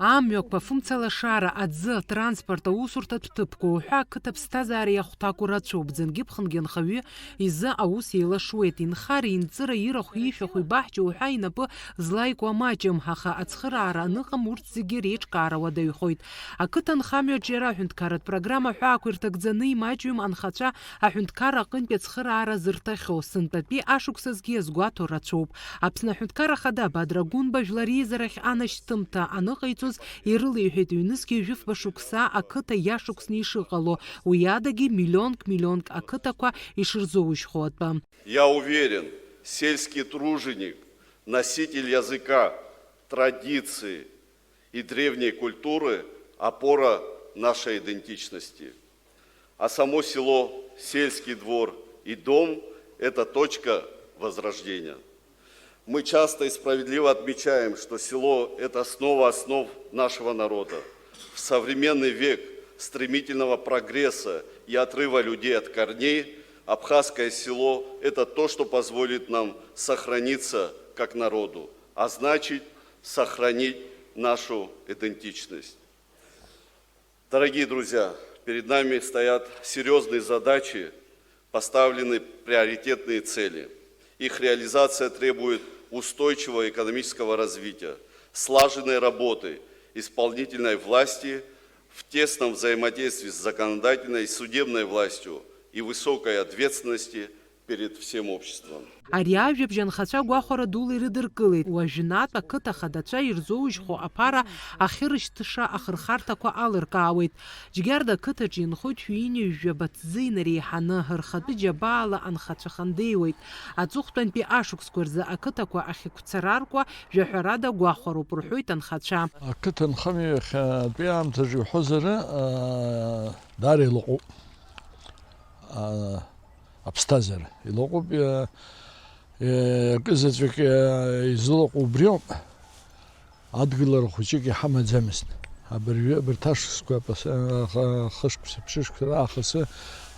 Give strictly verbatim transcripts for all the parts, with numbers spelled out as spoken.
Амҩақәа, фымцалашара, аӡы, атранспорт, аусурҭатә ҭыԥқәа уҳәа ақыҭа ԥсҭазаареи ахәҭакәа рацәоуп. Ӡынгьы-ԥхынгьы анхаҩы изы аус еилашуеит. Инхара, инҵыра, ирахә, ишәахә, ибаҳча уҳәа инапы злаику амаҷым, аха ацхыраара аныҟам, урҭ зегьы реиҿкаара уадаҩхоит. Ақыҭа нхамҩаҿ иара аҳәынҭқарратә программа ҳәаақәа ирҭагӡаны имаҷҩым анхацәа аҳәынҭқарра аҟынтәи ацхыраара зырҭахьоу. Сынтәатәи ашықәсазгьы иазгәаҭо рацәоуп. Аԥсны Аҳәынҭқарра Ахада Бадра Гәынба жәлар реизарахь анашьҭымҭа аныҟаиҵоз ирылеиҳәеит, ҩнызқьи жәыфба шықәса ақыҭа иашықәсны ишыҟало, уи адагьы миллионк-миллионк ақыҭақәа ишырзоужьхо атәы. Я уверен, сельский труженик, носитель языка, традиции и древней культуры — опора нашей идентичности. А само село, сельский двор и дом — это точка возрождения. Мы часто и справедливо отмечаем, что село — это основа основ нашего народа. В современный век стремительного прогресса и отрыва людей от корней абхазское село — это то, что позволит нам сохраниться как народу, а значит, сохранить нашу идентичность. Дорогие друзья, перед нами стоят серьёзные задачи, поставлены приоритетные цели. Их реализация требует устойчивого экономического развития, слаженной работы исполнительной власти в тесном взаимодействии с законодательной и судебной властью и высокой ответственности перед всем обществом. Ари ажәабжь анхацәа гәахәара дула ирыдыркылеит. Уажәнатә ақыҭа хадацәа ирзоужьхо аԥара ахьырышьҭыша ахырхарҭақәа алыркаауеит. Џьгьарда ақыҭаҿы инхоит шәиҩынҩажәаба ҭӡы инареиҳаны, рхатәы џьабаала анхацәа хандеиуеит. Аҵыхәтәантәи ашықәсқәа рзы ақыҭақәа ахьықәцараркуа жәаҳәарада гәахәароуп, рҳәоит анхацәа. Ақыҭа нхамҩа иахьатәи аамҭазы иуҳәозар, аа, даара илаҟәуп. Аа, аԥсҭазаара илаҟәуп, иа-, иа-, акы заҵәык, иа-, изылаҟәу убриоуп. Адгылара хәыҷык иҳамаӡамызт. Абыржәы, абырҭ ашықәсқәа, апас-, аха-, хышықәса, ԥшьышықәса раахыс,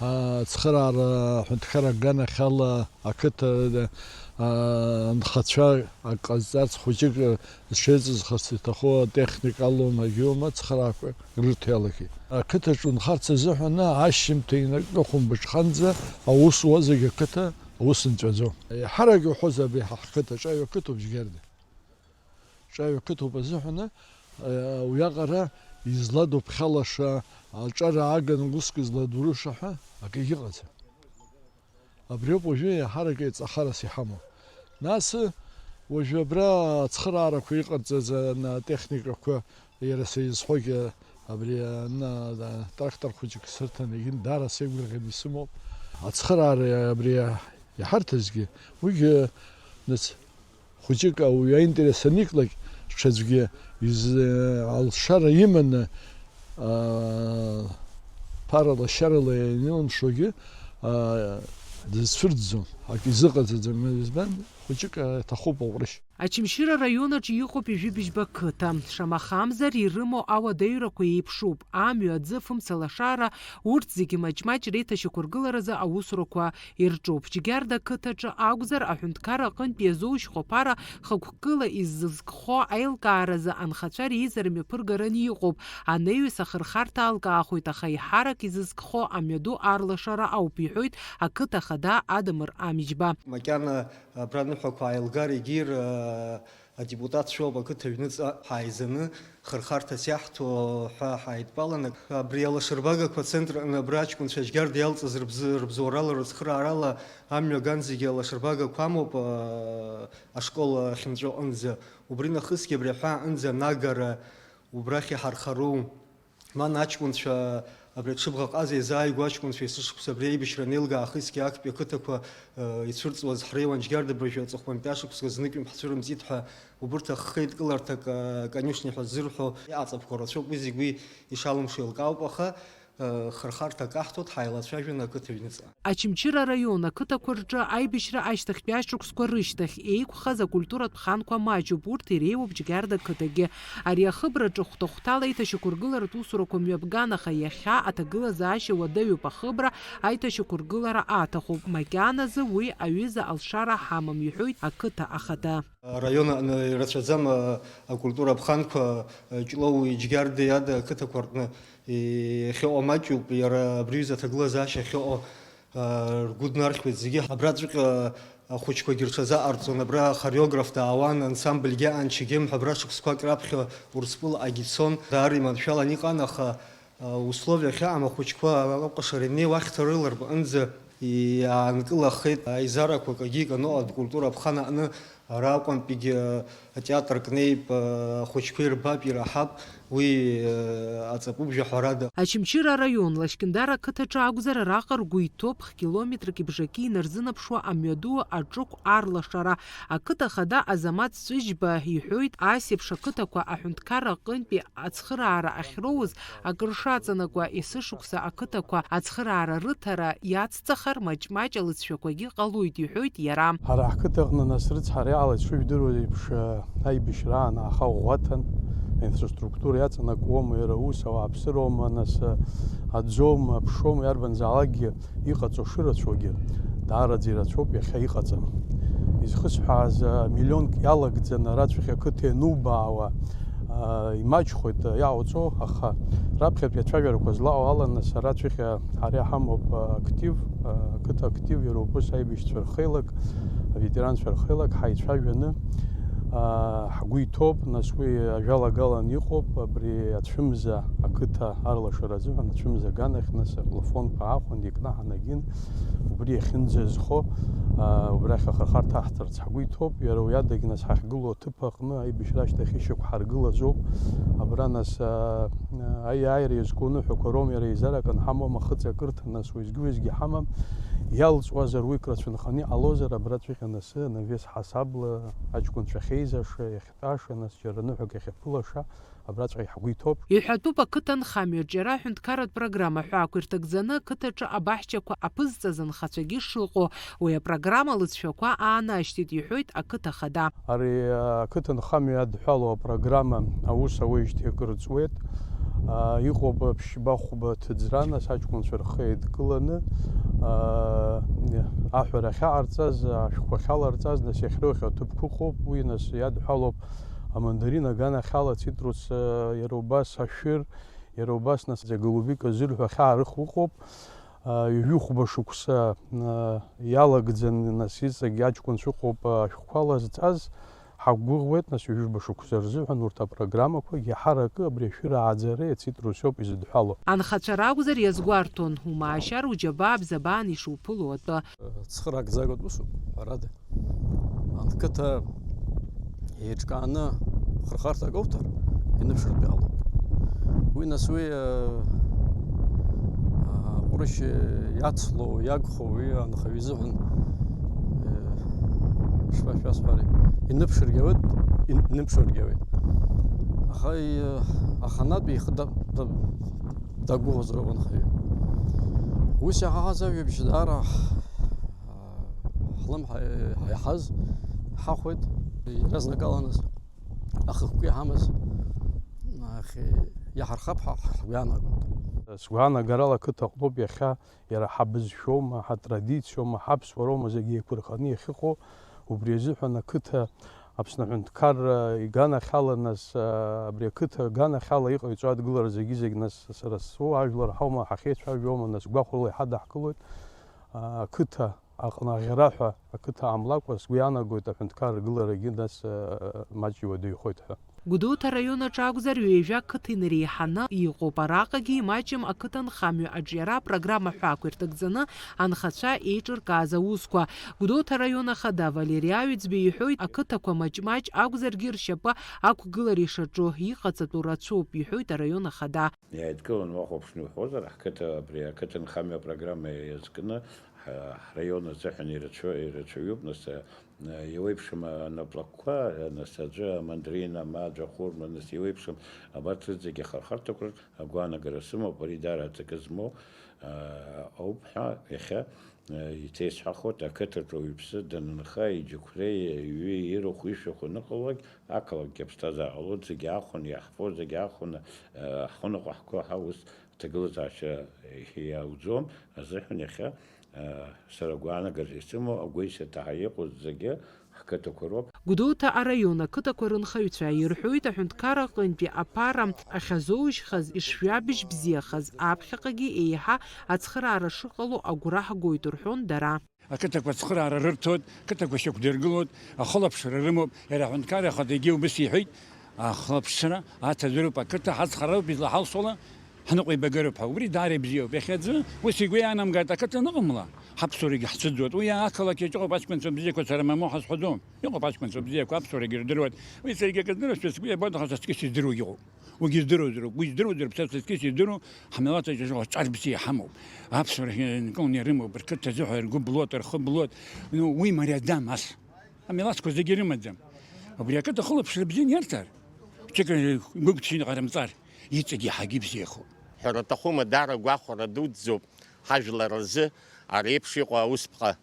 а, ацхыраара аҳәынҭқарра аганахьала ақыҭа, а, анхацәа ак ҟазҵарц хәыҷык, а, зҽеиҵызхырц иҭаху атехника алоума, агьоума, ацхыраақәа рырҭо иалагеит. Ақыҭаҿы унхарц азыҳәан ашьжьымҭа инаркны хәымбыҽханӡа аус уа зегь ақыҭа аус нҵәаӡом. Еиҳарак иуҳәозар, абри ҳа ҳқыҭа ҿаҩа қыҭоуп, Џьгьарда. Ҿаҩа қыҭоуп азыҳәан, уиаҟара изладуԥхьалаша, аҿар ааган уск изладуруша ҳәа акгьы ыҟаӡам. Абриоуп уажәы еиҳарак еиҵахарас иҳамоу. Нас, уажәы абра ацхыраарақәа иҟарҵаз, ана, атехникақәа, иара са изҳәогьы, абри, ана, трактор хәыҷык сырҭан, егьын даара сеигәырӷьаны исымоуп. Ацхыраара абри иҳарҭазгьы, уигьы, нас, хәыҷык ауаҩы аинтерес аниклак, ҽаӡәгьы из-, алшара иманы, аа, ԥара лашьарала ианилымшогьы, аа, дызцәырӡӡом, ак изыҟаҵаӡом, избан, хәыҷык аҭахуп аҟәрышь. Очамчыра араион аҿы иҟоуп ҩажәи быжьба қыҭа. Шамахамзар, ирымоу ауадаҩрақәа еиԥшуп, амҩа, аӡы, фымца лашара, урҭ зегьы маҷ-маҷ реиҭашьақәыргыларазы аусурақәа ирҿуп. Џьгьарда ақыҭаҿы акәзар, аҳәынҭқарра аҟынтә иазоужьхо аԥара хықәкыла изызкхо аилкааразы анхацәа реизара мҩаԥыргараны иҟоуп. Анеҩыс ахырхарҭа алкаахоит, аха еиҳарак изызкхо амҩаду арлашара ауп, иҳәоит ақыҭа ахада Адамыр Амиџьба. Макьана абра аныҳәақәа ааилгар егьир, а, Адепутатцәоуп ақыҭа аҩныҵҟа ҳааизаны хырхарҭас иаҳҭо ҳәа ҳааидтәаланы, абри алашарбагақәа ацентр аҟны абра аҷкәынцәа Џьгьарда иалҵыз рыбз-, рыбзоурала, рыцхыраарала амҩа ган зегьы алашарбагақәа амоуп, аа, ашкол ахьынҵәо аҟынӡа. Убри нахысгьы абри аҳәаа аҟынӡа анагара убрахь иҳархару? Ман аҷкәынцәа, абри аҽыбӷаҟаза иазааигәоу аҷкәынцәа есышықәса абри аибашьра анеилга аахысгьы актәи ақыҭақәа, э, ицәырҵуаз ҳреиуан Џьгьарда абыржәы аҵыхәтәантәи ашықәсқәа знык-ҩынтә ҳцәырымҵит ҳәа, убырҭ ахы еидкыларҭак, э, конюшни ҳәа ззырҳәо, иҟаҵатәқәа рацәоуп, уи зегь уи ишалымшо еилкаауп, аха, э, хырхарҭа акаҳҭоит, ҳааилацәажәаны ақыҭа аҩныҵҟа. Очамчыра араион ақыҭақәа рҿы аибашьра ашьҭахьтәи ашықәсқәа рышьҭахь еиқәхаз акультуратә ханқәа маҷуп, урҭ иреиуоуп Џьгьарда ақыҭагьы. Ари ахыбраҿы хәҭа-хәҭала аиҭашьақәыргыларатә усурақәа мҩаԥган, аха иахьа аҭагылазаашьа уадаҩуп, ахыбра аиҭашьақәыргылара аҭахуп, макьаназы уи аҩыза алшара ҳамам, иҳәоит ақыҭа ахада. Араион аҟны ирацәаӡам, а, акультура аԥханқәа, а, Ҷлоу, Иџьгьардеи ада ақыҭақәа рҟны иахьыҟоу маҷуп, иара абри аҩыза аҭагылазаашьа ахьыҟоу, а, ргәы днархьуеит зегьы. Абраҵәҟьа ахәыҷқәагьы рҽазаҟарҵон, абра хореограф даауан, ансамбльгьы аҟан, Чегем ҳәа абра шықәсқәак раԥхьа Урыстәылаҟагьы ицон, даара иманшәалан иҟан, аха, а, условиа ахьыҟам ахәыҷқәа акәашара инеиуа ахьҭа рыларбаҟынӡа иаанкылахеит. Аизарақәа акагьы икану акультура аԥхана аҟны араҟантәигьы атеатр кнеип, ахәыҷқәа ирбап, ираҳап, уи аҵатәуп жәаҳәарада. Очамчыра араион Лашькьындар ақыҭаҿы акәзар, араҟа ргәы иҭоуп хә-километрки бжаки инарзынаԥшуа амҩаду аҿықә арлашара. Ақыҭа хада Азамаҭ Ҵәыџьба иҳәоит, ас еиԥш ақыҭақәа аҳәынҭқарра аҟынтәи ацхыраара ахьроуз акыр шаҵанакуа, есышықәса ақыҭақәа ацхыраара рыҭара иацҵахар, маҷ-маҷ алыҵшәақәагьы ҟалоит, иҳәоит иара. Ҳара ҳқыҭаҟны нас рыцҳара иалаз шыжәдыруа еиԥш, аибашьраан ааха ӷәӷәаҭан, аинфраструктура иаҵанакуама, иара ус ауааԥсыроума, нас аӡоума, аԥшоума, иарбанзаалакгьы иҟаҵо шырацәоугьы, даараӡа ирацәоуп иахьа иҟаҵам. Изхысҳәааз, а, миллионк иалагӡаны арацәахь ақыҭа ианубаауа, а, имаҷхоит, а, иаауҵо, аха раԥхьатәи ацәажәарақәа злаҟоу ала, нас арацәахь, а, ҳара иҳамоуп, а, актив, а, ақыҭа актив, иара убас аибашьцәа рхеилак, аветеранцәа рхеилак ҳаицәажәаны, а, ҳгәы иҭоуп, нас уи ажәалагалан иҟоуп, абри ацәымза ақыҭа арлашара азыҳәан ацәымза аганахь, нас аплафонқәа аахәан, икнаҳан агьын, убри иахьынӡазхо, а, убрахь ахырхарҭа аҳҭарц ҳгәы иҭоуп, иара уи адагь нас ҳахьгылоу аҭыԥ аҟны аибашьра ашьҭахь ишьақәҳаргылазоуп. Абра нас, а, аиааира иазку аныҳәақәа роума, иара еизарак анҳамоу, ахыҵ акырҭа, нас уеизгьы-уеизгьы ҳамам. Иалҵуазар, уи крацәынханы иҟалозар, абраҵәҟьа нас навес ҳасабла аҷкәынцәа ахьеизаша, иахьтәаша, нас џьара ныҳәак иахьаԥылаша, абраҵәҟьа ҳгәы иҭоуп. Иҳәатәуп, ақыҭанхамҩа аҿиара аҳәынҭқарратә программа ҳәаақәа ирҭагӡаны ақыҭаҿы абаҳчақәа аԥызҵаз анхацәагьы шыҟоу. Уи апрограмма алыҵшәақәа аанашьҭит, иҳәоит ақыҭа хада. Ари ақыҭанхамҩа иадҳәалоу апрограмма аус ауеижьҭеи акыр ҵуеит. А, иҟоуп ԥшьба-хәба ҭыӡра, нас аҷкәынцәа рхы еидкыланы, а, аҳәара ахьаҟарҵаз, ашәҟәқәа ахьаларҵаз, нас иахьроухьоу аҭыԥқәа ыҟоуп, уи нас иадҳәалоуп амандарин аганахьала, ацитрус, а, иара убас ашәыр, иара убас нас аголубика зырҳәо ахьаарыху ыҟоуп. А, ҩажәи хәба шықәса, а, иалагӡаны, нас иҵегь аҷкәынцәа ыҟоуп, а, ашәҟәқәа лазҵаз. Ҳақәгәыӷуеит, нас, ҩажәи жәба шықәса рзыҳәан урҭ апрограммақәагьы ҳаракы абри ашәыр ааӡара иацитрус иоуп изыдҳәало. Анхацәа ракәзар иазгәарҭон, умаашьар уџьабаа бзабаан ишуԥыло атәы. Цхыраагӡагатә усуп, ҳәарада. Анқыҭа еиҿкааны хырхарҭак ауҭар, иныԥшыртә иҟалоуп. Уи нас уи, э, а, ҟәрышь иагхо, уи анхаҩы изыҳәан, э, шԥашәасҳәари, иныԥшыргьы ауеит, ин-, иныԥшыргьы ауеит. Аха, э, аханатә ихы да-, да-, дагәыӷызароуп анхаҩы. Ус иаҳаз ажәабжь даара ҳлымҳа иаҳаз ҳахәеит, иаразнакала нас ахықәкы иҳамаз, нахь, иаҳархап ҳәа ҳгәы иаанагоит. Сгәаанагарала ақыҭа аҟноуп иахьа иара ҳабызшәоума, ҳатрадициоума, ҳаԥсуароума зегьы еиқәырханы иахьыҟоу, убри азыҳәан ақыҭа Аԥсны аҳәынҭқарра иганахьала, нас, а, абри ақыҭа аганахьала иҟаиҵо адгылара зегьы-зегь, нас, сара суажәлар ҳаума, ҳахьеицәажәома, нас гәахәарыла иҳадаҳкылоит, а, ақыҭа аҟны аӷьараҳәа ақыҭа аамлакәа, сгәы иаанагоит, аҳәынҭқарра ргыларагьы нас, а, маҷ иуадаҩхоит ҳәа. Гәдоуҭа араион аҿы акәзар, ҩажәа қыҭа инареиҳаны иҟоуп. Араҟагьы имаҷым ақыҭанхамҩа аҿиара апрограмма ҳәаақәа ирҭагӡаны анхацәа еиҿыркааз аусқәа. Гәдоуҭа араион ахада Валери Аҩӡба иҳәоит, ақыҭақәа маҷ-маҷ акәзаргьы ршьапы ақәгылара ишаҿу иҟаҵатәу рацәоуп, иҳәоит араион ахада. Иааидкыланы уахәаԥшны иуҳәозар, ҳқыҭа абри ақыҭанхамҩа апрограмма иазкны ҳа-, ҳраион азыҳәан ирацәа-, ирацәаҩуп, нас, а, иуеиԥшым анаплакқәа, нас аӡәы амандарина, ма аӡәы ахәырма, нас иуеиԥшым абарҭ рызегьы ахырхарҭақәа рҿы агәаанагара сымоуп, ари даара аҵакы змоу, а, ауп ҳәа иахьа, а, иҭеисҳәахоит, ақыҭаҿы ауаҩԥсы данынха, иџьықәреи, иҩи, ирахә, ишәахә аныҟалалак, ақалақьгьы аԥсҭазаара ҟалоит, зегьы аахәаны иаҳфо, зегьы аахәаны, а, ҳхәы ныҟәаҳго ҳаус аҭагылазаашьа иауӡом азыҳәан иахьа, а, сара агәаанагара исымоу, агәеисырҭа ҳәа иҟоу зегьы ҳқыҭақәа роуп. Гәдоуҭа араион ақыҭақәа рынхаҩцәа ирҳәоит, аҳәынҭқар аҟынтәи аԥара ахьазоужьхаз, ишжәабжь бзиахаз, аԥхьаҟагьы еиҳа ацхыраара шыҟало агәра ҳгоит, рҳәон дара. Ақыҭақәа ацхыраара рырҭоит, ақыҭақәа шьақәдыргылоит, ахылаԥшра рымоуп. Иара аҳәынҭқар ахаҭагьы убыс иҳәеит, ахылаԥшра аҭадыруп, ақыҭа ҳацхрароуп, излаҳалшола ҳныҟәибагароуп ҳәа. Убри даара ибзиоуп. Иахьа аӡәы ус игәы иаанамгааит, ақыҭа аныҟамла, ҳаԥсуарагьы ҳцәыӡуеит. Уи ақалақь аҿы ыҟоуп аҷкәынцәа бзиақәа, сара мамоу ҳазҳәо дууп. Иҟоуп аҷкәынцәа бзиақәа, аԥсуарагьы ирдыруеит. Уи саргьы акы здыруа, сара сгәы иабоно, ҳа сыцкьыс издыруагьы ыҟоуп. Уигьы здыруа, здыруа, уи здыруа, здыруа, сара сыцкьыс издыруа, ҳмилаҭ аҿы ҿар бзиа ҳамоуп. Аԥсуарагьы нкылны ирымоуп, рқыҭа азыҳәа ргәы блуеит, рхы блуеит. Ну, уи мариаӡам ас. Амилаҭқәа зегьы ирымаӡам. Убри ақыҭа ахылаԥшра бзианы иарҭар, ҷык гәыгәҭшьны ҟарымҵар, иҵегь иаҳагьы ибзиахоит. Ҳәара аҭахума, даара гәахәара дуӡӡоуп ҳажәлар рзы ари еиԥш иҟоу аусԥҟа.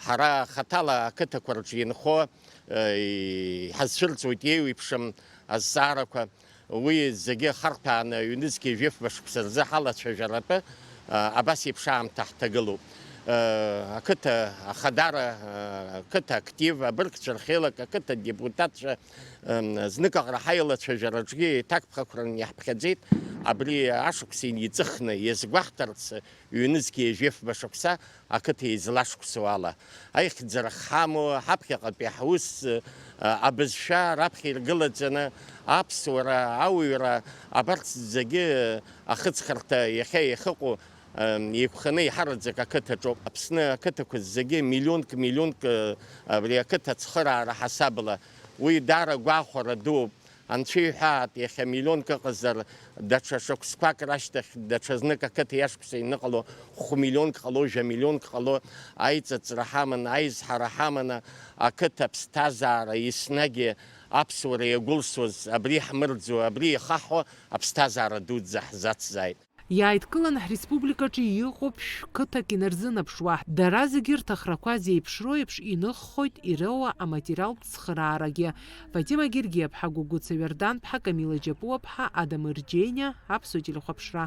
Ҳара хаҭала ақыҭақәа рҿы инхо, э, ҳазцәырҵуеит еиуеиԥшым азҵаарақәа. Уи зегьы харҭәааны ҩнызқьи жәафба шықәса рзы ҳалацәажәаратәы, а, абас еиԥш аамҭа ҳҭагылоуп. Э, ақыҭа ахадара, э, ақыҭа актив, абыргцәа рхеилак, ақыҭа депутатцәа, м, знык аҟара ҳаилацәажәараҿгьы еиҭакԥхықәран иаҳԥхьаӡеит. Абри ашықәс иниҵыхны иазгәаҳҭарц, ҩнызқьи жәафба шықәса ақыҭа излашықәсу ала. Аихьӡара ҳамоу, ҳаԥхьаҟатәи ҳус, а, абызшәа раԥхьа иргылаӡаны, аԥсуара, ауаҩра, абарҭ зегьы ахыҵхырҭа иахьа иахьыҟоу, ам, еиқәханы еиҳараӡак ақыҭаҿоуп. Аԥсны ақыҭақәа зегьы миллионк, миллионк, а, абри ақыҭа ацхыраара ҳасабала. Уи даара гәахәара дууп. Анцәа иҳәаат, иахьа миллионк ыҟазар, даҽа шықәсқәак рашьҭахь, даҽазнык ақыҭа иашықәса иныҟало, хә-миллионк ҟало, жәа-миллионк ҟало, аиҵыҵра ҳаманы, аизҳара ҳаманы, ақыҭа аԥсҭазаара еснагь аԥсуара иагәылсуаз, абри иаҳмырӡуа, абри ихаҳҳәо аԥсҭазаара дуӡӡа ҳзацзааит. Иааидкыланы ҳреспубликаҿы иҟоуп шә-қыҭак инарзынаԥшуа. Дара зегьы рҭахрақәа зеиԥшроу еиԥш иныххоит ироуа аматериалтә цхыраарагьы. Фатима Гергиаԥҳа, Гәыгәыца Иордан-ԥҳа, Камила Џьапуаԥҳа, Адамыр Џьениа, Аԥсуа телехәаԥшра.